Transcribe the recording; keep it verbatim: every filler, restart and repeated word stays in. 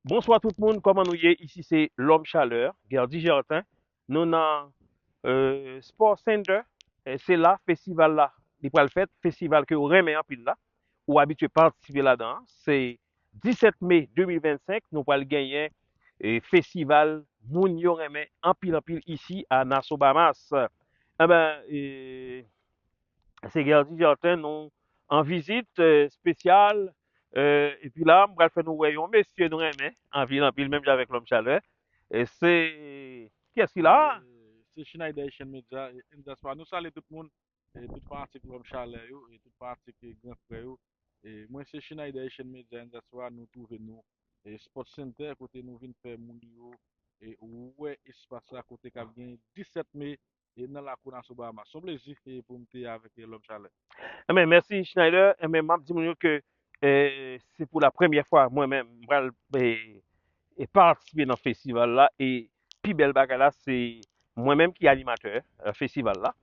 Bonswa tout moun, kòman nou ye? Isi se Lòm Chalè, Guerdy Gertin. Nou nan euh, Sport Center. E se la festival la li pral fèt, festival ke ou renmen anpil la, ou abitye patisipe ladan an. Se disèt me de mil vennsenk, nou pral genyen e, festival moun yo renmen anpil anpil isi a Nassau Bahamas. Enben, e, se Guerdy Gertin nou an vizit e, espesyal. E, epi la, m pral fè nou wè yon mesye nou renmen anpil anpil, menm jan avèk Lòm Chalè. E se, kiyès ki la? Se Schneider Haitian Media, e, N Diaspora. Nou salye tout moun, e, tout fanatik Lòm Chalè yo, e tout fanatik e, Gran Frè yo. E, mwen se Schneider Haitian Media, N Diaspora, nou twouve nou e, Sport Center, kote nou vin fè moun yo e, wè espas la, kote k ap gen disèt me e, nan lakou Nassau Bahamas. Se yon plezi e, pou m te avèk e, Lòm Chalè. Enben, mèsi Schneider. Enben, m ap di moun yo ke e, se pou la premyè fwa mwen menm m pral e, e, patisipe nan festival la. E pi bèl bagay la, se mwen menm ki animatè e, festival la.